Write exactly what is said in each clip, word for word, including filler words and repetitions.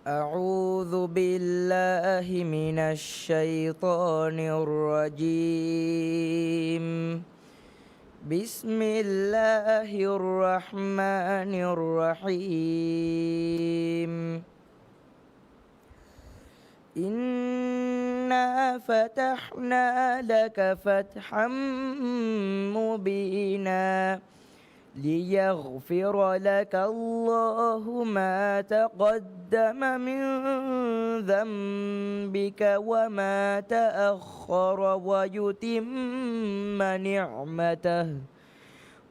أعوذ بالله من الشيطان الرجيم. بسم الله الرحمن الرحيم. إنا فتحنا لك فتحا مبينا. ليغفر لك الله ما تقدم من ذنبك وما تأخر ويتم نعمته،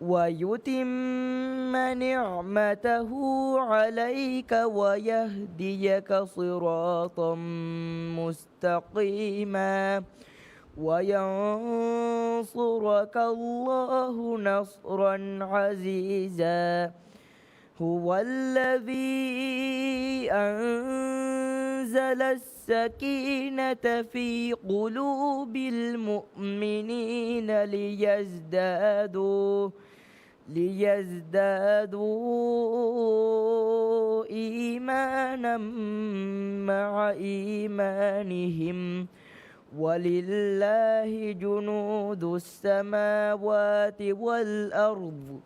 ويتم نعمته عليك ويهديك صراطا مستقيما. مستقيما وينصرك الله نصرا عزيزا. هو الذي أنزل السكينة في قلوب المؤمنين ليزدادوا ليزدادوا إيمانا مع إيمانهم، ولله جنود السماوات والأرض،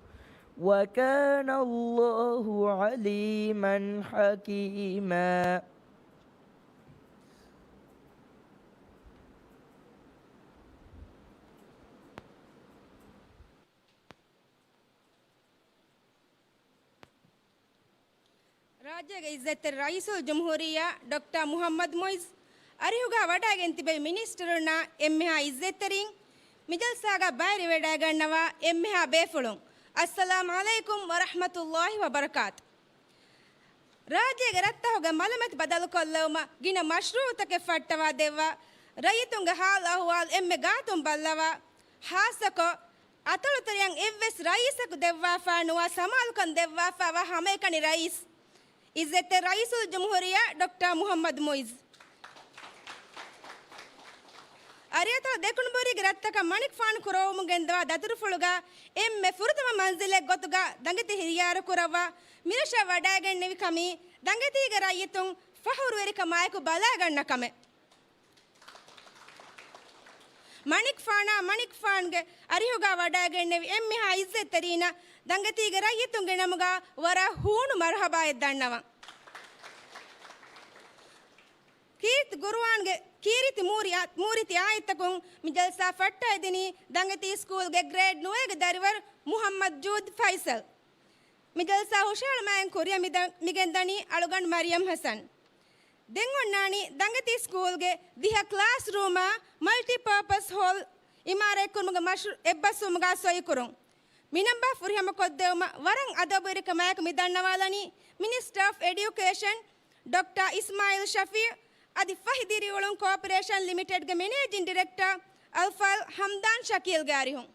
وكان الله عليما حكيما. ރާއްޖޭގެ އިއްޒަތްތެރި ރައީސުލްޖުމްހޫރިއްޔާ ޑޮކްޓަރ މުޙައްމަދު މުޢިއްޒު، އަރިހުގަ ވަޑައިގެން ތިބެވި މިނިސްޓަރުންނާ އެންމެހާ އިއްޒަތްތެރީން، މިޖަލްސާގަ ބައިވެރިވެވަޑައިގަންނަވާ އެންމެހާ ބޭފުޅުން، އައްސަލާމު ޢަލައިކުމް ވަރަޙްމަތުﷲި ވަބަރަކާތު. ރާއްޖޭގެ ރަށްތަކުގެ މަލަމަތި ބަދަލުކޮށްލެވުމަށް ގިނަ މަޝްރޫޢުތަކެއް ފައްޓަވާ ދެއްވާ، ރައްޔިތުންގެ ހާލު އަހުވާލު އެންމެ ގާތުން ބައްލަވާ، ޚާއްޞަކޮށް، އަތޮޅުތެރެއަށް އެއްވެސް ރައީސަކު ދެއްވާފާ ނުވާ ސަމާލުކަން ދެއްވާފާވާ ހަމައެކަނި ރައީސް، އިއްޒަތްތެރި ރައީސުލްޖުމްހޫރިއްޔާ ޑޮކްޓަރ މުޙައްމަދު މުޢިއްޒު. އަރިއަތޮޅު ދެކުނުބުރީގެ ރަށްތަކަށް މަނިކުފާނު ކުރައްވަމުން ގެންދަވާ ދަތުރުފުޅުގަ އެންމެ ފުރަތަމަ މަންޒިލެއް ގޮތުގަ ދަނގެތި ހިޔާރު ކުރައްވާ މިރަށަށް ވަޑައިގެންނެވި ކަމީ ދަނގެތީގެ ރައްޔިތުން ފަޚުރުވެރިކަމާއެކު ބަލައިގަންނަ ކަމެއް. މަނިކުފާނާ މަނިކުފާނުގެ އަރިހުގަ ވަޑައިގެންނެވި އެންމެހާ އިއްޒަތްތެރީންނަށް ދަނގެތީގެ ރައްޔިތުންގެ ނަމުގަ ވަރަށް ހޫނު މަރުޙަބާއެއް ދަންނަވަން. ކީރިތި ގުރުއާންގެ ކީރިތި މޫރި އާ-، މޫރިތި އާޔަތްތަކުން މި ޖަލްސާ ފައްޓައިދިނީ ދަނގެތީ ސްކޫލްގެ ގްރޭޑް ނުވައިގެ ދަރިވަރު މުޙައްމަދު ޖޫދް ފައިސަލް. މި ޖަލްސާ ހުށަހެޅުމާއިން ކުރިއަށް މިދަ-، މިގެންދަނީ އަޅުގަނޑު މަރިޔަމް ޙަސަން. ދެން އޮންނާނީ ދަނގެތީ ސްކޫލްގެ ދިހަ ކްލާސް ރޫމާ މަލްޓިޕާޕަސް ހޯލް އިމާރަތްކުރުމުގެ މަޝްރޫޢު އެއްބަސްވުމުގަ ސޮއިކުރުން. މިނަން ބާ ފުރިހަމަކޮށްދެވުމަށް ވަރަށް އަދަބުވެރިކަމާއެކު މި ދަންނަވާލަނީ މިނިސްޓަރ އޮފް އެޑިއުކޭޝަން ޑޮކްޓަރ އިސްމާޢީލް ޝަފީޢު އަދި ފަހި ދިރިއުޅުން ކޯޕަރޭޝަން ލިމިޓެޑްގެ މެނޭޖިން ޑިރެކްޓަރ އަލްފާޟިލް ޙަމްދާން ޝަކީލްގެ އަރިހުން.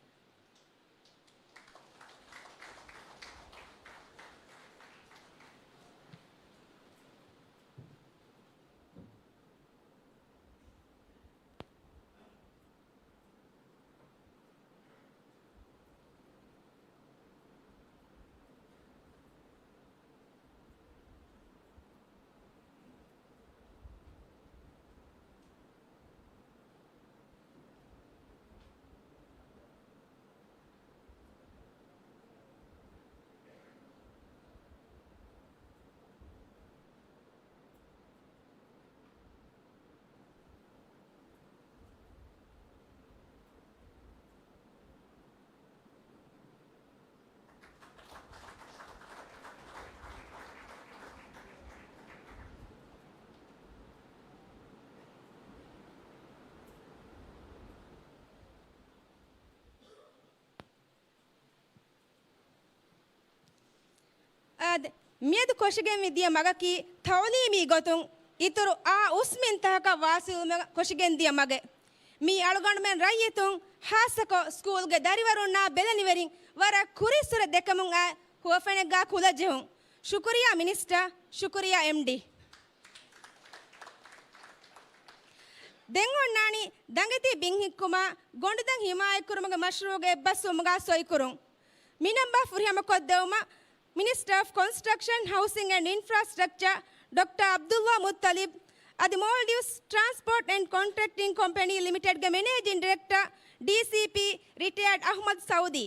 އާދެ، މިއަދު ކޮށިގެންވި ދިޔަ މަގަކީ ތަޢުލީމީ ގޮތުން އިތުރު އާ އުސްމިންތަކަކަށް ވާސިލުވުމަށް ކޮށިގެން ދިޔަ މަގެއް. މީ އަޅުގަނޑުމެން ރައްޔިތުން، ޚާއްޞަކޮށް ސްކޫލްގެ ދަރިވަރުންނާ ބެލެނިވެރިން ވަރަށް ކުރިއްސުރެ ދެކެމުން އައި ހުވަފެނެއްގާ ކުލަޖެހުން. ޝުކުރިއްޔާ މިނިސްޓަރ، ޝުކުރިއްޔާ އެމްޑީ. ދެން އޮންނާނީ ދަނގެތީ ބިން ހިއްކުމާ ގޮނޑުދަން ހިމާޔަތްކުރުމުގެ މަޝްރޫޢުގެ އެއްބަސްވުމުގާ ސޮއިކުރުން. މިނަން ބާ ފުރިހަމަކޮށްދެވުމަށް މިނިސްޓަރ އޮފް ކޮންސްޓްރަކްޝަން، ހައުސިން އެންޑް އިންފްރާސްޓްރަކްޗާ ޑޮކްޓަރ ޢަބްދުﷲ މުއްޠަލިބް، އަދި މޯލްޑިވްސް ޓްރާންސްޕޯޓް އެންޑް ކޮންޓްރެކްޓިން ކޮމްޕެނީ ލިމިޓެޑްގެ މެނޭޖިން ޑިރެކްޓަރ، ޑީސީޕީ، ރިޓަޔާޑް އަޙްމަދު ސައުދީ.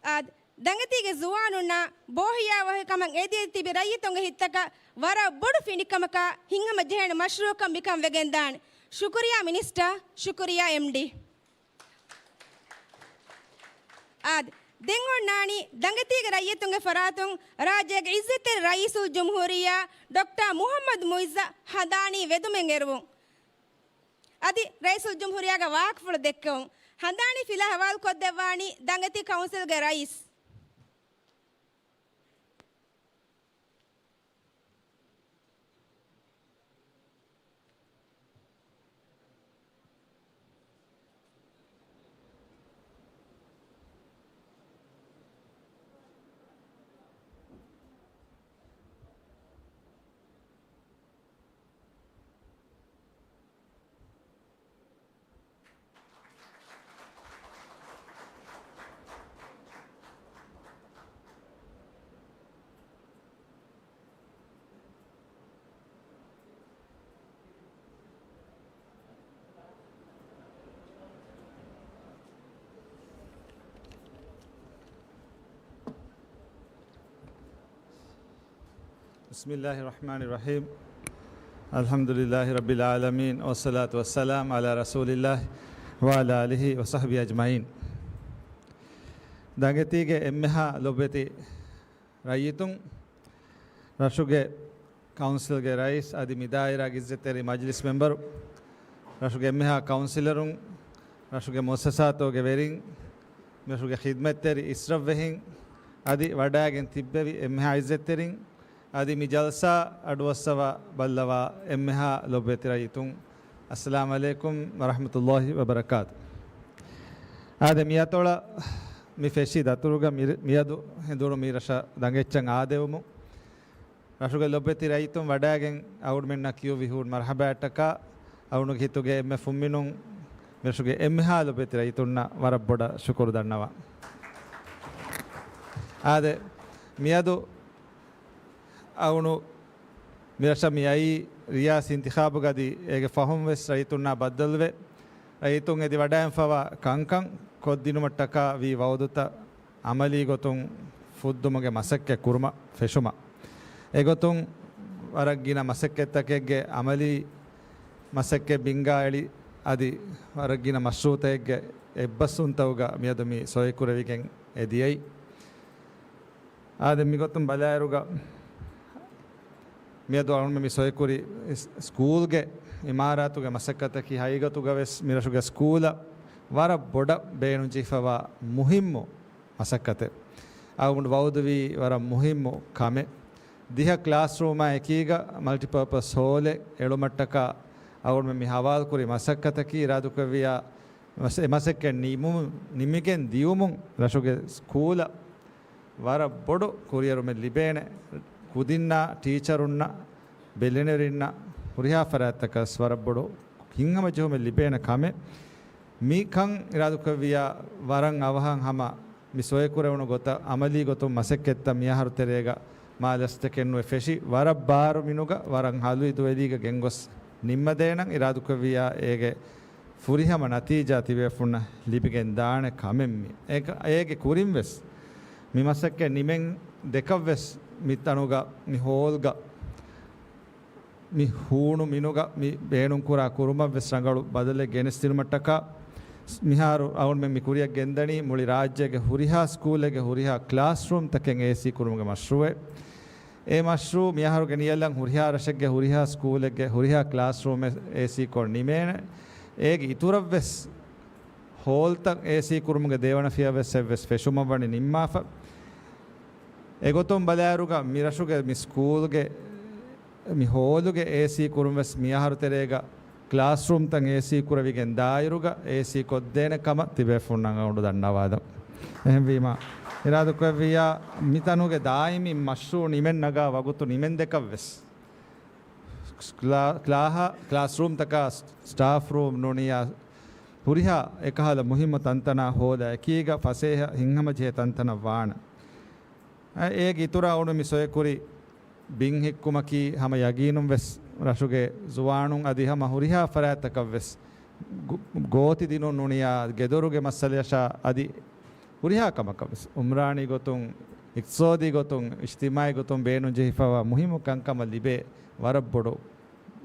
އާދެ، ދަނގެތީގެ ޒުވާނުންނާ ބޯހިޔާވަހިކަމަށް އެދިއެދި ތިބި ރައްޔިތުންގެ ހިތްތަކަށް ވަރަށް ބޮޑު ފިނިކަމަކާ ހިތްހަމަ ޖެހޭނެ މަޝްރޫޢަކަށް މިކަން ވެގެންދާނެ. ޝުކުރިޔާ މިނިސްޓަރ، ޝުކުރިޔާ އެމްޑީ. އާދެ، ދެން އޮންނާނީ ދަނގެތީގެ ރައްޔިތުންގެ ފަރާތުން ރާއްޖޭގެ އިއްޒަތްތެރި ރައީސުލްޖުމްހޫރިއްޔާ ޑޮކްޓަރ މުޙައްމަދު މުޢިއްޒަށް ހަނދާނީ ވެދުމެއް އެރުވުން. އަދި ރައީސުލްޖުމްހޫރިއްޔާގެ ވާހަކަފުޅު ދެއްކެވުން. ހަނދާނީ ފިލާ ހަވާލުކޮށްދެއްވާނީ ދަނގެތީ ކައުންސިލްގެ ރައީސް. بسم الله الرحمن الرحيم. الحمد لله رب العالمين، والصلاة والسلام على رسول الله وعلى آله وصحبه أجمعين. ދަނގެތީގެ އެންމެހާ ލޮބުވެތި ރައްޔިތުން، ރަށުގެ ކައުންސިލްގެ ރައީސް އަދި މި ދާއިރާގެ އިއްޒަތްތެރި މަޖިލިސް މެމްބަރު، ރަށުގެ އެންމެހާ ކައުންސިލަރުން، ރަށުގެ މުއައްސަސާތަކުގެ ވެރިން، މި ރަށުގެ ޚިދްމަތްތެރި އިސްރަށްވެހިން، އަދި ވަޑައިގެން ތިއްބެވި އެންމެހާ އިއްޒަތްތެރިން، އަދި މި ޖަލްސާ އަޑުއައްސަވާ ބައްލަވާ އެންމެހާ ލޮބުވެތި ރައްޔިތުން، އައްސަލާމް ޢަލައިކުމް ވަރަޙްމަތުﷲ ވަބަރަކާތު. އާދެ، މިއަތޮޅަށް މި ފެށި ދަތުރުގަ މި-، މިއަދު ހެނދުނު މި ރަށަށް ދަނގެއްޗަށް އާދެވުމުން، ރަށުގެ ލޮބުވެތި ރައްޔިތުން ވަޑައިގެން އަޅުގަނޑުމެންނަށް ކިޔުއްވި ހޫނު މަރުޙަބާއަށްޓަކާ، އަޅުގަނޑުގެ ހިތުގެ އެންމެ ފުންމިނުން މިރަށުގެ އެންމެހާ ލޮބުވެތި ރައްޔިތުންނަށް ވަރަށް ބޮޑަށް ޝުކުރު ދަންނަވަން. އާދެ، މިއަދު އަޅުގަނޑު މިރަށަށް މި އައީ ރިޔާސީ އިންތިޚާބުގަ އަދި އޭގެ ފަހުން ވެސް ރައްޔިތުންނާ ބައްދަލުވެ، ރައްޔިތުން އެދި ވަޑައިގެންފަވާ ކަންކަން ކޮށްދިނުމަށްޓަކާ ވީ ވައުދުތައް އަމަލީ ގޮތުން ފުއްދުމުގެ މަސައްކަތް ކުރުމަށް ފެށުމަށް. އެގޮތުން ވަރަށް ގިނަ މަސައްކަތްތަކެއްގެ އަމަލީ މަސައްކަތް ބިންގާ އެޅި، އަދި ވަރަށް ގިނަ މަޝްރޫޢުތަކެއްގެ އެއްބަސްވުންތަކުގަ މިއަދު މި ސޮއިކުރެވިގެން އެދިޔައީ. އާދެ، މިގޮތުން ބަލާއިރުގަ މިއަދު އަޅުގަނޑުމެން މި ސޮއިކުރި ސް-، ސްކޫލްގެ އިމާރާތުގެ މަސައްކަތަކީ ހަގީގަތުގަ ވެސް މިރަށުގެ ސްކޫލަށް ވަރަށް ބޮޑަށް ބޭނުންޖެހިފަވާ މުހިއްމު މަސައްކަތެއް. އަޅުގަނޑު ވައުދުވީ ވަރަށް މުހިއްމު ކަމެއް. ދިހަ ކްލާސްރޫމާ އެކީގަ މަލްޓިޕާޕަސް ހޯލެއް އެޅުމަށްޓަކާ އަޅުގަނޑުމެން މި ހަވާލުކުރި މަސައްކަތަކީ އިރާދަކުރެއްވިއްޔާ މަސަ-، އެ މަސައްކަތް ނިމު-، ނިމިގެން ދިޔުމުން ރަށުގެ ސްކޫލަށް ވަރަށް ބޮޑު ކުރިއެރުމެއް ލިބޭނެ. ކުދިންނާ ޓީޗަރުންނަށް ބެލެނިވެރިންނަށް ހުރިހާ ފަރާތްތަކަސް ވަރަށް ބޮޑު ހިތްހަމަޖެހުމެއް ލިބޭނެ ކަމެއް. މިކަން އިރާދަކުރެއްވިއްޔާ ވަރަށް އަވަހަށް ހަމަ މި ސޮއިކުރެވުނު ގޮތަށް އަމަލީ ގޮތުން މަސައްކަތްތައް މިއަހަރު ތެރޭގަ މާ ލަސްތަކެއް ނުވެ ފެށި، ވަރަށް ބާރު މިނުގަ ވަރަށް ހަލު އިދުވެލީގަ ގެންގޮސް ނިންމަދޭނަން އިރާދަކުރެއްވިއްޔާ އޭގެ ފުރިހަމަ ނަތީޖާ ތިބޭފުޅުންނަށް ލިބިގެން ދާނެ ކަމެއް މި. އޭގެ، އޭގެ ކުރިން ވެސް މި މަސައްކަތް ނިމެން ދެކަށްވެސް މިތަނުގަ މި ހޯލްގަ މި ހޫނު މިނުގަ މި ބޭނުންކުރާ ކުރުމަށްވެސް ރަނގަޅު ބަދަލެއް ގެނެސްދިނުމަށްޓަކާ، މިހާރު އަޅުގަނޑުމެން މި ކުރިއަށް ގެންދަނީ މުޅި ރާއްޖޭގެ ހުރިހާ ސްކޫލެއްގެ ހުރިހާ ކްލާސްރޫމްތަކެއް އޭސީ ކުރުމުގެ މަޝްރޫއެއް. އެ މަޝްރޫއު މިއަހަރުގެ ނިޔަލަށް ހުރިހާ ރަށެއްގެ ހުރިހާ ސްކޫލެއްގެ ހުރިހާ ކްލާސްރޫމެއް އޭސީ ކޮށް ނިމޭނެ. އޭގެ އިތުރަށްވެސް ހޯލްތައް އޭސީ ކުރުމުގެ ދެވަނަ ފިޔަވައްސެއްވެސް ފެށުމަށް ވަނީ ނިންމާފަ. އެގޮތުން ބަލާއިރުގަ މި ރަށުގެ މި ސްކޫލްގެ މި ހޯލުގެ އޭސީ ކުރުން ވެސް މިއަހަރު ތެރޭގަ ކްލާސްރޫމްތައް އޭސީ ކުރެވިގެން ދާއިރުގަ އޭސީ ކޮށްދޭނެ ކަމަށް ތިބޭފުންނަށް އަޅުގަނޑު ދަންނަވާލަން. އެހެންވީމަ، އިރާދަކުރެއްވިއްޔާ މިތަނުގެ ދާއިމީ މަޝްރޫއު ނިމެން ނަގާ ވަގުތު ނިމެން ދެކަށްވެސް ކްލާ-، ކްލާހާ-، ކްލާސްރޫމްތަކާ ސް-، ސްޓާފް ރޫމް ނޫނިއްޔާ ހުރިހާ އެކަހަލަ މުހިއްމު ތަންތަނާ ހޯލާ އެކީގަ ފަސޭހަ ހިތްހަމަޖެހޭ ތަންތަނަށް ވާނެ. އަ، އޭގެ އިތުރަށް އަޅުގަނޑު މި ސޮއެކުރި ބިން ހިއްކުމަކީ ހަމަ ޔަގީނުން ވެސް ރަށުގެ ޒުވާނުން އަދި ހަމަ ހުރިހާ ފަރާތްތަކަށް ވެސް ގު-، ގޯތި ދިނުން ނޫނިއްޔާ ގެދޮރުގެ މައްސަލަޔަށާ އަދި ހުރިހާ ކަމަކަށް ވެސް އުމްރާނީ ގޮތުން، އިޤްތިޞާދީ ގޮތުން، އިޖްތިމާޢީ ގޮތުން ބޭނުން ޖެހިފައިވާ މުހިއްމު ކަންކަމަށް ލިބޭ ވަރަށް ބޮޑު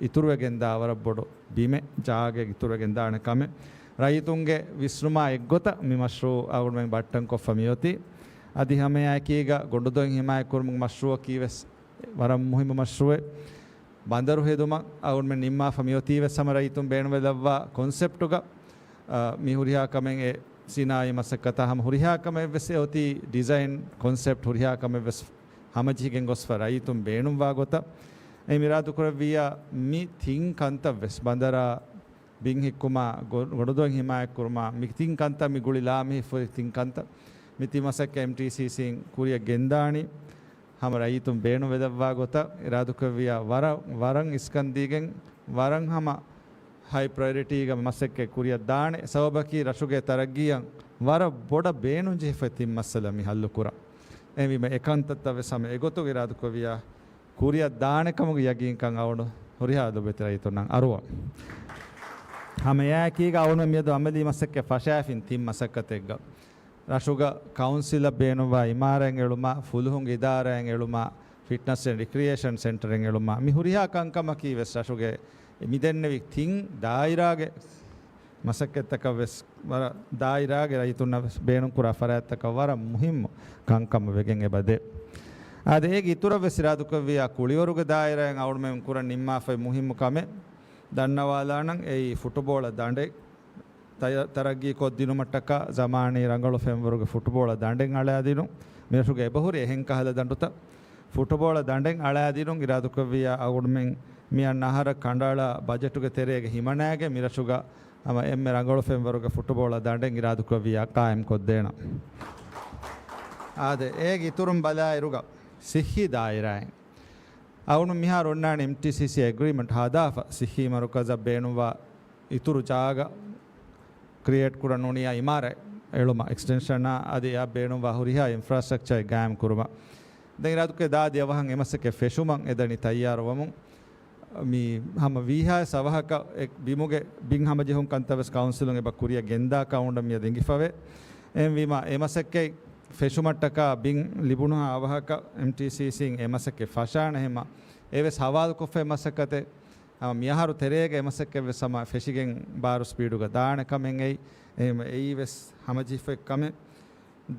އިތުރުވެގެންދާ ވަރަށް ބޮޑު ބިމެއް، ޖާގައެއް އިތުރުވެގެންދާނެ ކަމެއް. ރައްޔިތުންގެ ވިސްނުމާ އެއްގޮތަށް މި މަޝްރޫއު އަޅުގަނޑުމެން ބައްޓަންކޮށްފަ މިއޮތީ. އަދި ހަމައެއާއެކީގަ ގޮނޑުދޮށް ހިމާޔަތްކުރުމުގެ މަޝްރޫއަކީ ވެސް ވަރަށް މުހިއްމު މަޝްރޫއެއް. ބަނދަރު ހެދުމަށް އަޅުގަނޑުމެން ނިންމާފަ މިއޮތީ ވެސް ހަމަ ރައްޔިތުން ބޭނުންވެލައްވާ ކޮންސެޕްޓުގަ، އަ، މި ހުރިހާ ކަމެއް އެ ސިނާއީ މަސައްކަތާ ހަމަ ހުރިހާ ކަމެއް ވެސް އެ އޮތީ ޑިޒައިން ކޮންސެޕްޓް ހުރިހާ ކަމެއް ވެސް ހަމަޖެހިގެން ގޮސްފަ ރައްޔިތުން ބޭނުންވާ ގޮތަށް. އެ މިރާދުކުރެއްވިއްޔާ މި ތިން ކަންތައް ވެސް ބަނދަރާ ބިން ހިއްކުމާ، ގޮ-، ގޮނޑުދޮށް ހިމާޔަތްކުރުމާ، މި ތިން ކަންތައް މި ގުޅި ލާމެހިފުރި ތިން ކަންތައް، މި ތިން މަސައްކަތް އެމްޓީސީސީން ކުރިއަށް ގެންދާނީ. ހަމަ ރައްޔިތުން ބޭނުންވެލައްވާ ގޮތަށް އިރާދުކުރެއްވިއްޔާ ވަރަށް، ވަރަށް އިސްކަން ދީގެން، ވަރަށް ހަމަ ހައި ޕްރަޔޮރިޓީގަ މަސައްކަތް ކުރިއަށް ދާނެ. ސަބަބަކީ ރަށުގެ ތަރައްގީއަށް ވަރަށް ބޮޑަށް ބޭނުންޖެހިފައި ތިން މައްސަލަ މި ހައްލުކުރަން. އެހެންވީމަ އެ ކަންތައްތައް ވެސް ހަމަ އެގޮތުގަ އިރާދުކުރެއްވިއްޔާ ކުރިއަށް ދާނެ ކަމުގެ ޔަގީންކަން އަޅުގަނޑު ހުރިހާ ލޮބުވެތި ރައްޔިތުންނަށް އަރުވަން. ހަމައެއާއެކީގަ އަޅުގަނޑު މިއަދު އަމަލީ މަސައްކަތް ފަށާފިން ތިން މަސައްކަތެއްގަ ރަށުގަ ކައުންސިލަށް ބޭނުންވާ އިމާރާތް އެޅުމާ، ފުލުހުން އިދާރާއެއް އެޅުމާ، ފިޓްނަސް އެންޑް ރިކްރިއޭޝަން ސެންޓަރެއް އެޅުމާ، މި ހުރިހާ ކަންކަމަކީ ވެސް ރަށުގެ މިދެންނެވި ތިން ދާއިރާގެ މަސައްކަތްތަކަށް ވެސް ވަރަށް ދާއިރާގެ ރައްޔިތުންނަށް ވެސް ބޭނުންކުރާ ފަރާތްތަކަށް ވަރަށް މުހިއްމު ކަންކަމަށް ވެގެން އެބަދޭ. އާދެ، އޭގެ އިތުރަށް ވެސް އިރާދުކުރެއްވިއްޔާ ކުޅިވަރުގެ ދާއިރާއިން އަޅުގަނޑުމެން ކުރަން ނިންމާފައި މުހިއްމު ކަމެއް ދަންނަވާލާނަން. އެއީ ފުޓުބޯޅަ ދަނޑެއް ތަ-، ތަރައްގީ ކޮށްދިނުމަށްޓަކާ ޒަމާނީ ރަނގަޅު ފެންވަރުގެ ފުޓުބޯޅަ ދަނޑެއް އަޅާދިނުން. މިރަށުގެ އެބަހުރި އެހެން ކަހަލަ ދަނޑުތައް ފުޓުބޯޅަ ދަނޑެއް އަޅާދިނުން އިރާދުކުރެއްވިއްޔާ އަޅުގަނޑުމެން މިއަންނަ އަހަރަށް ކަނޑައަޅާ ބަޖެޓުގެ ތެރޭގަ ހިމަނާގެން މިރަށުގަ ހަމަ އެންމެ ރަނގަޅު ފެންވަރުގެ ފުޓުބޯޅަ ދަނޑެއް އިރާދުކުރެއްވިއްޔާ ޤާއިމް ކޮށްދޭނަން. އާދެ، އޭގެ އިތުރުން ބަލާއިރުގަ ސިއްހީ ދާއިރާއިން އަޅުގަނޑު މިހާރު އޮންނާނެ އެމްޓީސީސީ އެގްރީމަންޓް ހަދާފަ ސިއްހީ މަރުކަޒަށް ބޭނުންވާ އިތުރު ޖާގަ ކްރިއޭޓް ކުރަން ނޫނިއްޔާ އިމާރާތް އެޅުމަށް، އެކްސްޓެންޝަނާ އަދި އެއަށް ބޭނުންވާ ހުރިހާ އިންފްރާސްޓްރަކްޗަރެއް ގާއިމް ކުރުމަށް. ދެން އިރާދުކުރޭ ދާދި އަވަހަށް އެމަސައްކަތް ފެށުމަށް އެދަނީ ތައްޔާރުވަމުން. މި ހަމަ ވީހާވެސް އަވަހަކަށް އެ ބިމުގެ ބިން ހަމަޖެހުން ކަންތައް ވެސް ކައުންސިލުން އެބަ ކުރިއަށް ގެންދާ ކައުންޓަށް މިއަދު އެނގިފަވޭ. އެހެންވީމާ އެ މަސައްކަތް ފެށުމަށްޓަކާ ބިން ލިބުނުހާ އަވަހަކަށް އެމްޓީސީސީން އެ މަސައްކަތް ފަށާނެ ހަމަ އެވެސް ހަވާލުކޮށްފައި މަސައްކަތެއް ހަމަ މިއަހަރު ތެރޭގަ އެ މަސައްކަތް ވެސް ހަމަ ފެށިގެން ބާރު ސްޕީޑުގަ ދާނެ ކަމެއް އެއީ. އެހެން އެއީ ވެސް ހަމަޖެހިފައި ކަމެއް.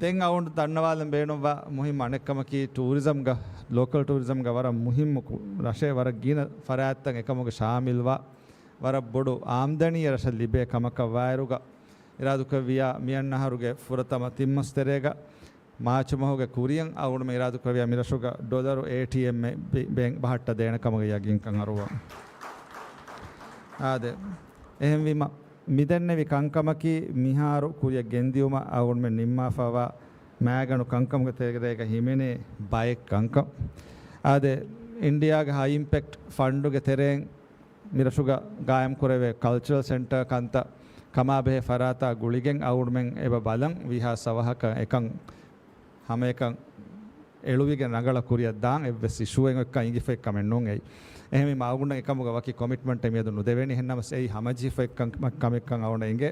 ދެން އަޅުގަނޑު ދަންނަވާލަން ބޭނުންވާ މުހިއްމު އަނެއްކަމަކީ ޓޫރިޒަމްގަ، ލޯކަލް ޓޫރިޒަމްގަ ވަރަށް މުހިއްމު ކު-، ރަށެއް ވަރަށް ގިނަ ފަރާތްތައް އެކަމުގަ ޝާމިލްވާ، ވަރަށް ބޮޑު އާމްދަނީއެއް ރަށަށް ލިބޭ ކަމަކަށް ވާއިރުގަ، އިރާދުކުރެއްވިއްޔާ މިއަންނަ އަހަރުގެ ފުރަތަމަ ތިން މަސް ތެރޭގަ މާޗު މަހުގެ ކުރިއަށް އަޅުގަނޑުމެން އިރާދުކުރެއްވިއްޔާ މިރަށުގަ ޑޮލަރު އޭޓީއެމްއެއް ބެ-، ބޭން ބަހައްޓަ ދޭނެ ކަމުގެ ޔަގީންކަން އަރުވަން. އާދެ، އެހެންވީމަ، މިދެންނެވި ކަންކަމަކީ މިހާރު ކުރިއަށް ގެންދިއުމަށް އަޅުގަނޑުމެން ނިންމާފައިވާ މައިގަނޑު ކަންކަމުގެ ތެރޭގަ ހިމެނޭ ބައެއް ކަންކަން. އާދެ، އިންޑިއާގެ ހައި އިމްޕެކްޓް ފަންޑުގެ ތެރެއިން މިރަށުގަ ގާއިމްކުރެވޭ ކަލްޗަރަލް ސެންޓަރ ކަންތައް ކަމާބެހޭ ފަރާތާ ގުޅިގެން އަޅުގަނޑުމެން އެބަ ބަލަން ވީހާސް އަވަހަކަށް އެކަން ހަމައެކަން އެޅުވިގެން ރަނގަޅަށް ކުރިއަށް ދާން އެއްވެސް އިޝޫއެއް އޮތްކަން އިނގިފައި ކަމެއް ނޫން އެއީ. އެހެންވީމަ އަޅުގަނޑަށް އެކަމުގަ ވަކި ކޮމިޓްމަންޓެއް މިއަދު ނުދެވޭނީ. އެހެންނަމަސް އެއީ ހަމަޖެހިފައި ކަން-، ކަމެއްކަން އަޅުގަނޑަށް އެނގޭ.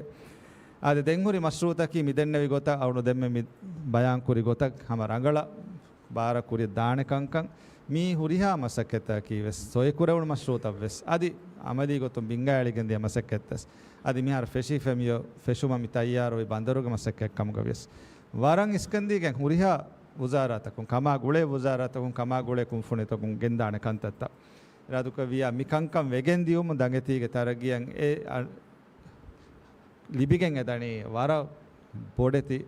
އާދެ، ދެން ހުރި މަޝްރޫއުތަކީ މިދެންނެވި ގޮތަށް އަޅުގަނޑު ދެންމެ މި ބަޔާންކުރި ގޮތަށް ހަމަ ރަނގަޅަށް ބާރަށް ކުރިއަށް ދާނެ ކަންކަން، މީ ހުރިހާ މަސައްކަތްތަކަކީ ވެސް ސޮއިކުރެވުނު މަޝްރޫޢުތައް ވެސް އަދި އަމަލީ ގޮތުން ބިންގާއެޅިގެން ދިޔަ މަސައްކަތްތައް ވެސް އަދި މިހާރު ފެށީ ފެށުމަށް މިއޮ-، ފެށުމަށް މި ތައްޔާރުވި ބަނދަރުގެ މަސައްކަތް ކަމުގަ ވިޔަސް، ވަރަށް އިސްކަންދީގެން ހުރިހާ ވުޒާރާތަކުން، ކަމާ ގުޅޭ ވުޒާރާތަކުން، ކަމާ ގުޅޭ ކުންފުނިތަކުން ގެންދާނެ ކަންތައްތައް އިރާދަކުރެއްވިއްޔާ، މި ކަންކަން ވެގެން ދިޔުމުން ދަނގެތީގެ ތަރައްގީއަށް އެ އަ-، ލިބިގެން އެދަނީ ވަރަށް ބޮޑެތި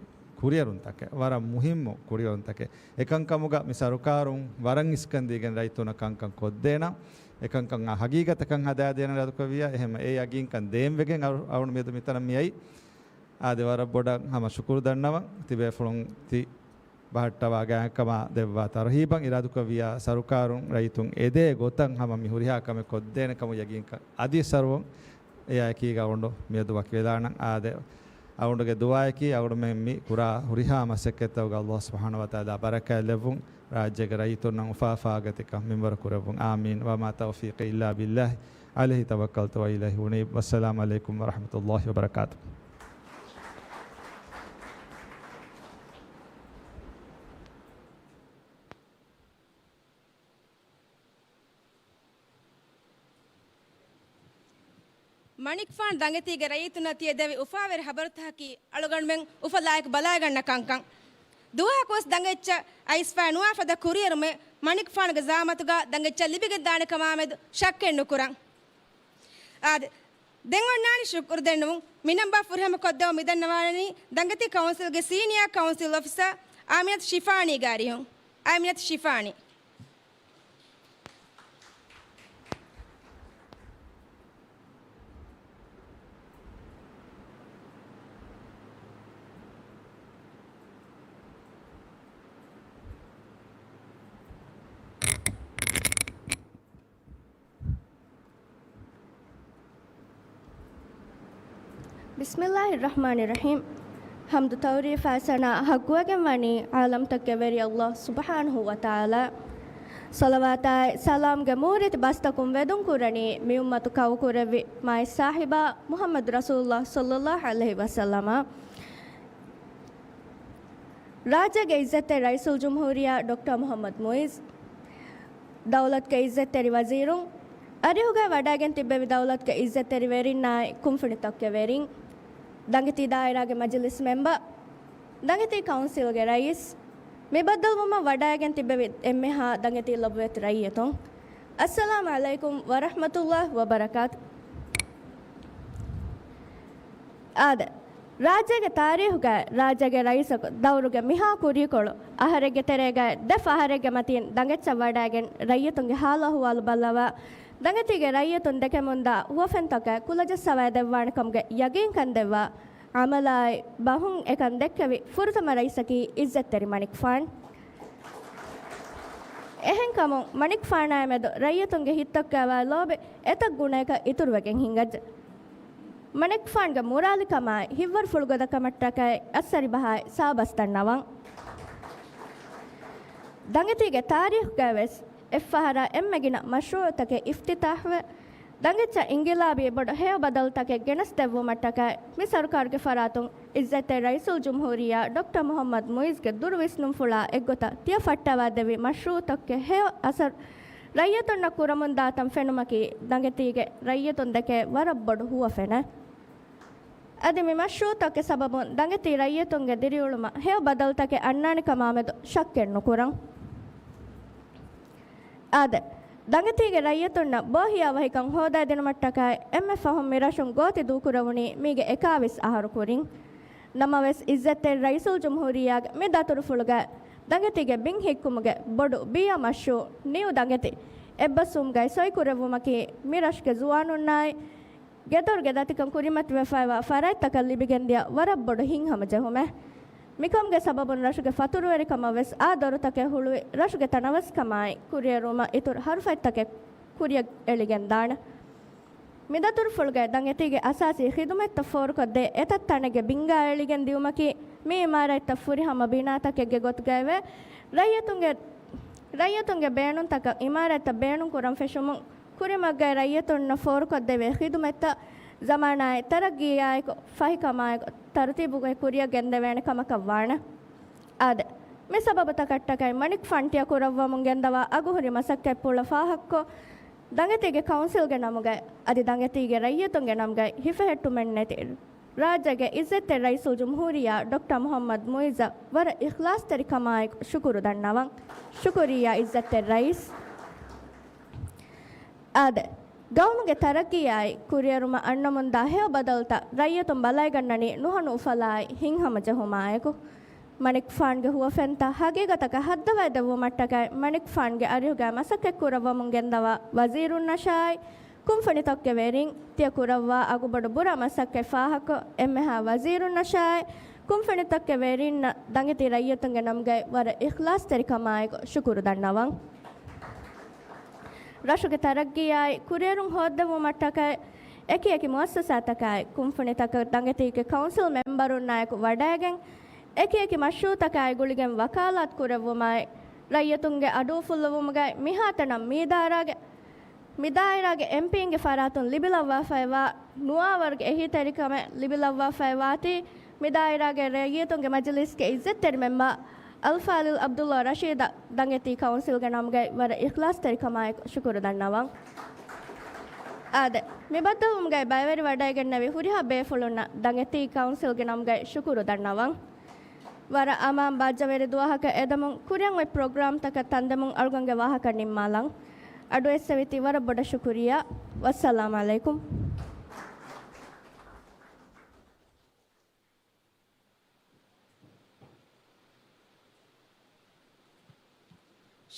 ކުރިއެރުންތަކެއް، ވަރަށް މުހިއްމު ކުރިއެރުންތަކެއް. އެކަންކަމުގަ މި ސަރުކާރުން ވަރަށް އިސްކަންދީގެން ރައްޔިތުންނަށް ކަންކަން ކޮށްދޭނަން، އެކަންކަން ހަގީގަތަކަށް ހަދާދޭނަން އިރާދަކުރެއްވިއްޔާ، އެހެން އެ ޔަގީންކަން ދޭން ވެގެން އަޅު-، އަޅުގަނޑު މިއަދު މިތަނަށް މިއައީ. އާދެ، ވަރަށް ބޮޑަށް ހަމަ ޝުކުރު ދަންނަވަން. ތިބޭފުޅުން ތި ބަހައްޓަވާ ގާތްކަމާ ދެއްވާ ތަރުހީބަށް އިރާދަކުރެއްވިއްޔާ، ސަރުކާރުން ރައްޔިތުން އެދޭ ގޮތަށް ހަމަ މި ހުރިހާ ކަމެއް ކޮށްދޭނެ ކަމުގެ ޔަގީންކަން އަދި ސަރުވަން. އެއާއެކީގަ އަޅުގަނޑު މިއަދު ވަކިވެލާނަން. އާދެ، އަޅުގަނޑުގެ ދުޢާއަކީ އަޅުގަނޑުމެން މި ކުރާ ހުރިހާ މަސައްކަތްތަކުގަ ﷲ ސުބްޙާނަހޫ ވަތަޢާލާ ބަރަކާތް ލެއްވުން، ރާއްޖޭގެ ރައްޔިތުންނަށް އުފާ ފާގަތިކަން މިންވަރު ކުރެއްވުން. އާމީން. ވަމާ ތައުފީޤީ އިއްލާ ބިއްލާހި ޢަލައިހި ތަވައްކަލްތު ވައިލައިހި އުނީބް. ވައްސަލާމު ޢަލައިކުމް ވަރަޙްމަތުﷲި ވަބަރަކާތުހު. މަނިކުފާނު ދަނގެތީގެ ރައްޔިތުންނަށް ތިޔަ ދެއްވި އުފާވެރި ޚަބަރުތަކަކީ އަޅުގަނޑުމެން އުފަލާއެކު ބަލާގަންނަ ކަންކަން. ދުވަހަކުވެސް ދަނގެއްޗަށް އައިސްފައި ނުވާ ފަދަ ކުރިއެރުމެއް މަނިކުފާނުގެ ޒަޢާމަތުގަ ދަނގެއްޗަށް ލިބިގެންދާނެ ކަމާމެދު ޝައްކެއް ނުކުރަން. އާދެ، ދެން އޮންނާނީ ޝުކުރު ދެންނެވުން. މި ނަންބާ ފުރިހަމަ ކޮށްދެވުން މިދަންނަވާނީ ދަނގެތީ ކައުންސިލްގެ ސީނިއާ ކައުންސިލް އޮފިސަރ އާމިނަތު ޝިފާނީގެ އަރިހުން. އާމިނަތު ޝިފާނީ. ބިސްމިއްލާހި ރަޙްމާނި ރަޙީމް. ޙަމްދު ތަޢުރީފާ ސަނާ ޙައްޤުވެގެން ވަނީ ޢާލަމްތަކުގެ ވެރި ﷲ ސުބްޙާނަހޫ ވަތަޢާލާ. ޞަލަވާތާއި ސަލާމްގެ މޫރިތި ބަސްތަކުން ވެދުން ކުރަނީ މި އުއްމަތު ކައުކުރެއްވި މާތް ސާހިބާ މުޙައްމަދު ރަސޫލުﷲ ޞައްލައްލާހު ޢަލައިހި ވަސައްލަމަށް. ރާއްޖޭގެ ޢިއްޒަތްތެރި ރައީސުލްޖުމްހޫރިއްޔާ ޑޮކްޓަރ މުޙައްމަދު މުޢިއްޒު، ދައުލަތުގެ ޢިއްޒަތްތެރި ވަޒީރުން، އަރިހުގައި ވަޑައިގެން ތިއްބެވި ދައުލަތުގެ ޢިއްޒަތްތެރި ވެރިންނާއި ކުންފުނިތަކުގެ ވެރިން، ދަނގެތީ ދާއިރާގެ މަޖިލިސް މެމްބަރު، ދަނގެތީ ކައުންސިލްގެ ރައީސް، މި ބައްދަލުވުމަށް ވަޑައިގެން ތިއްބެވި އެންމެހާ ދަނގެތީ ލޮބުވެތި ރައްޔިތުން، އައްސަލާމު ޢަލައިކުމް ވަރަޙްމަތުﷲި ވަބަރަކާތު. އާދެ، ރާއްޖޭގެ ތާރީޚުގައި ރާއްޖޭގެ ރައީސަކު ދައުރުގެ މިހާ ކުރީކޮޅު އަހަރެއްގެ ތެރޭގައި ދެ ފަހަރެއްގެ މަތީން ދަނގެއްޗަށް ވަޑައިގެން ރައްޔިތުންގެ ހާލު އަހުވާލު ބައްލަވާ، ދަނގެތީގެ ރައްޔިތުން ދެކެމުންދާ ހުވަފެންތަކަށް ކުލަޖައްސަވައިދެއްވާނެ ކަމުގެ ޔަގީންކަން ދެއްވާ، ޢަމަލާއި ބަހުން އެކަން ދެއްކެވި ފުރަތަމަ ރައީސަކީ ޢިއްޒަތްތެރި މަނިކުފާނު. އެހެންކަމުން މަނިކުފާނާއި މެދު ރައްޔިތުންގެ ހިތްތައް ކާވާ ލޯބި އެތައް ގުނަޔަކަށް އިތުރުވެގެން ހިނގައްޖެ. މަނިކުފާންގެ މުރާލިކަމާއި ހިތްވަރުފުޅުގަދަކަމަށްޓަކައި އައްސަރި ބަހާއި ސާބަސް ދަންނަވަން. ދަނގެތީގެ ތާރީޚުގައިވެސް އެއްފަހަރާ އެންމެ ގިނަ މަޝްރޫޢުތަކެއް އިފްތިތާޙުވެ، ދަނގެއްޗަށް އިންގިލާބީ ބޮޑު ހެޔޮ ބަދަލުތަކެއް ގެނެސްދެއްވުމަށްޓަކައި މި ސަރުކާރުގެ ފަރާތުން ޢިއްޒަތްތެރި ރައީސުލްޖުމްހޫރިއްޔާ ޑޮކްޓަރ މުޙައްމަދު މުޢިއްޒުގެ ދުރު ވިސްނުންފުޅާ އެއްގޮތަށް ތިޔަ ފައްޓަވާދެއްވި މަޝްރޫޢުތަކުގެ ހެޔޮ އަސަރު ރައްޔިތުންނަށް ކުރަމުންދާތަން ފެނުމަކީ ދަނގެތީގެ ރައްޔިތުން ދެކޭ ވަރަށް ބޮޑު ހުވަފެނެއް. އަދި މި މަޝްރޫޢުތަކުގެ ސަބަބުން ދަނގެތީ ރައްޔިތުންގެ ދިރިއުޅުމަށް ހެޔޮ ބަދަލުތަކެއް އަންނާނެ ކަމާމެދު ޝައްކެއް ނުކުރަން. އާދެ، ދަނގެތީގެ ރައްޔިތުންނަށް ބޯހިޔާވަހިކަން ހޯދައިދިނުމަށްޓަކައި އެންމެ ފަހުން މި ރަށުން ގޯތި ދޫކުރެވުނީ މީގެ އެކާވީސް އަހަރު ކުރިން. ނަމަވެސް، ޢިއްޒަތްތެރި ރައީސުލްޖުމްހޫރިއްޔާގެ މި ދަތުރުފުޅުގައި ދަނގެތީގެ ބިން ހިއްކުމުގެ ބޮޑު ބިޔަ މަޝްރޫޢު ނިއު ދަނގެތި އެއްބަސްވުމުގައި ސޮއިކުރެއްވުމަކީ މި ރަށުގެ ޒުވާނުންނާއި ގެދޮރުގެ ދަތިކަން ކުރިމަތިވެފައިވާ ފަރާތްތަކަށް ލިބިގެންދިޔަ ވަރަށް ބޮޑު ހިތްހަމަޖެހުމެއް. މިކަމުގެ ސަބަބުން ރަށުގެ ފަތުރުވެރިކަމަށް ވެސް އާ ދޮރުތަކެއް ހުޅުވި، ރަށުގެ ތަނަވަސްކަމާއި ކުރިއެރުމަށް އިތުރު ހަރުފަތްތަކެއް ކުރިއަށް އެޅިގެންދާނެ. މި ދަތުރުފުޅުގައި ދަނގެތީގެ އަސާސީ ޚިދުމަތްތައް ފޯރުކޮށްދޭ އެތައް ތަނެއްގެ ބިންގާ އެޅިގެން ދިޔުމަކީ، މި އިމާރާތްތައް ފުރިހަމަ ބިނާތަކެއްގެ ގޮތުގައިވެ، ރައްޔިތުންގެ، ރައްޔިތުންގެ ބޭނުންތަކަށް އިމާރާތްތައް ބޭނުންކުރަން ފެށުމުން، ކުރިމަގުގައި ރައްޔިތުންނަށް ފޯރުކޮށްދެވޭ ޚިދުމަތްތައް ޒަމާނާއި ތަރައްގީއާއެކު، ފަހިކަމާއެކު ތަރުތީބުގައި ކުރިއަށް ގެންދެވޭނެ ކަމަކަށް ވާނެ. އާދެ، މި ސަބަބުތަކަށްޓަކައި މަނިކުފާން ޓިޔަ ކުރައްވަމުން ގެންދަވާ އަގުހުރި މަސައްކަތްޕުޅަށް ފާހަގަކޮށް، ދަނގެތީގެ ކައުންސިލްގެ ނަމުގައި އަދި ދަނގެތީގެ ރައްޔިތުންގެ ނަމުގައި ހިފެހެއްޓުމެއް ނެތި ރާއްޖޭގެ ޢިއްޒަތްތެރި ރައީސުލްޖުމްހޫރިއްޔާ ޑޮކްޓަރ މުޙައްމަދު މުޢިއްޒަށް ވަރަށް އިޚްލާޞްތެރިކަމާއެކު ޝުކުރު ދަންނަވަން. ޝުކުރިއްޔާ ޢިއްޒަތްތެރި ރައީސް. އާދެ، ގައުމުގެ ތަރައްގީއާއި ކުރިއެރުމަށް އަންނަމުންދާ ހެޔޮ ބަދަލުތައް ރައްޔިތުން ބަލައިގަންނަނީ ނުހަނު އުފަލާއި ހިތްހަމަޖެހުމާއެކު. މަނިކުފާންގެ ހުވަފެންތައް ހަގީގަތަކަށް ހައްދަވައިދެއްވުމަށްޓަކައި މަނިކުފާންގެ އަރިހުގައި މަސައްކަތްކުރައްވަމުން ގެންދަވާ ވަޒީރުންނަށާއި ކުންފުނިތަކުގެ ވެރިން ތިޔަ ކުރައްވާ އަގުބޮޑު ބުރަ މަސައްކަތް ފާހަގަކޮށް އެންމެހާ ވަޒީރުންނަށާއި ކުންފުނިތަކުގެ ވެރިންނަށް ދަނގެތީ ރައްޔިތުންގެ ނަމުގައި ވަރަށް އިޚްލާޞްތެރިކަމާއެކު ޝުކުރު ދަންނަވަން. ރަށުގެ ތަރައްގީއާއި ކުރިއެރުން ހޯއްދެވުމަށްޓަކައި އެކިއެކި މުއައްސަސާތަކާއި ކުންފުނިތަކަށް ދަނގެތީގެ ކައުންސިލް މެމްބަރުންނާއެކު ވަޑައިގެން، އެކިއެކި މަޝްރޫޢުތަކާއި ގުޅިގެން ވަކާލާތު ކުރެއްވުމާއި، ރައްޔިތުންގެ އަޑުއުފުއްލުވުމުގައި މިހާތަނަށް މި ދާއިރާގެ، މި ދާއިރާގެ އެމްޕީންގެ ފަރާތުން ލިބިލައްވާފައިވާ ނުވާވަރުގެ އެހީތެރިކަމެއް ލިބިލައްވާފައިވާތީ، މި ދާއިރާގެ ރައްޔިތުންގެ މަޖިލީސްގެ އިއްޒަތްތެރި މެމްބަރ އަލްފާޟިލް ޢަބްދުﷲ ރަޝީދަށް ދަނގެތީ ކައުންސިލްގެ ނަމުގައި ވަރަށް އިޚްލާޞްތެރިކަމާއެކު ޝުކުރު ދަންނަވަން. އާދެ، މި ބައްދަލުވުމުގައި ބައިވެރިވަޑައިގެންނެވި ހުރިހާ ބޭފުޅުންނަށް ދަނގެތީ ކައުންސިލްގެ ނަމުގައި ޝުކުރު ދަންނަވަން. ވަރަށް އަމާން ބާއްޖަވެރި ދުވަހަކަށް އެދެމުން ކުރިއަށް އޮތް ޕްރޮގްރާމްތަކަށް ތަންދެމުން އަޅުގަނޑުގެ ވާހަކަ ނިންމާލަން. އަޑުއެއްސެވިތީ ވަރަށް ބޮޑަށް ޝުކުރިއްޔާ. ވައްސަލާމް ޢަލައިކުމް.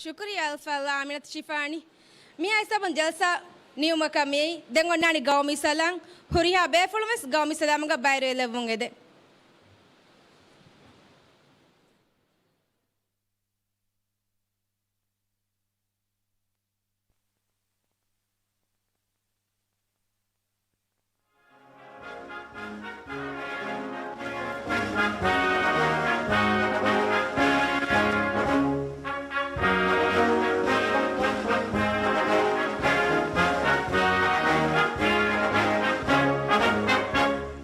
ޝުކުރިއްޔާ އަލްފާޟިލް އާމިނަތު ޝިފާނީ. މިހާ ހިސާބުން ޖަލްސާ ނިމުމަކަށް މިއައީ. ދެން އޮންނާނީ ގައުމީ ސަލާމް. ހުރިހާ ބޭފުޅުން ވެސް ގައުމީ ސަލާމުގަ ބައިވެރިވެލެއްވުން އެދެން.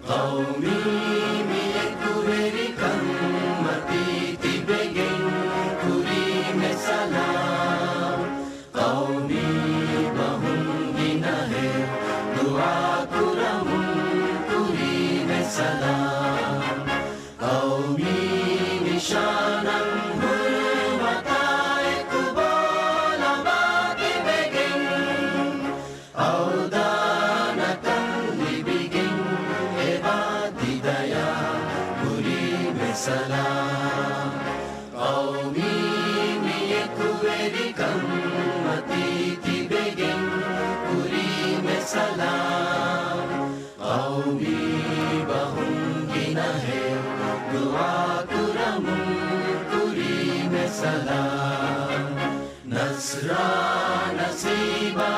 ޤައުމީ މިއެކުވެރިކަން މަތީ ތިބެގެން ކުރީމެ ސަލާމް. ޤައުމީ ބަހުން ގިނަހެއް ދުޢާ ކުރަމުން ކުރީމެ ސަލާމް. ޤައުމީ ނިޝާނަށް ހުރުމަތާއެކު ބޯ ލަނބާ ތިބެގެން، އަވްދާނަކަން ލިބިގެން އެބާ ތި ދަޔާ ކުރީމެ ސަލާމް. ޤައުމީ މިއެކުވެރިކަން މަތީ ތިބެގެން ކުރީމެ ސަލާމް. ޤައުމީ ބަހުން ގިނަހެއް ދުޢާ ކުރަމުން ކުރީމެ ސަލާމް. ނަޞްރާ ނަސީބާ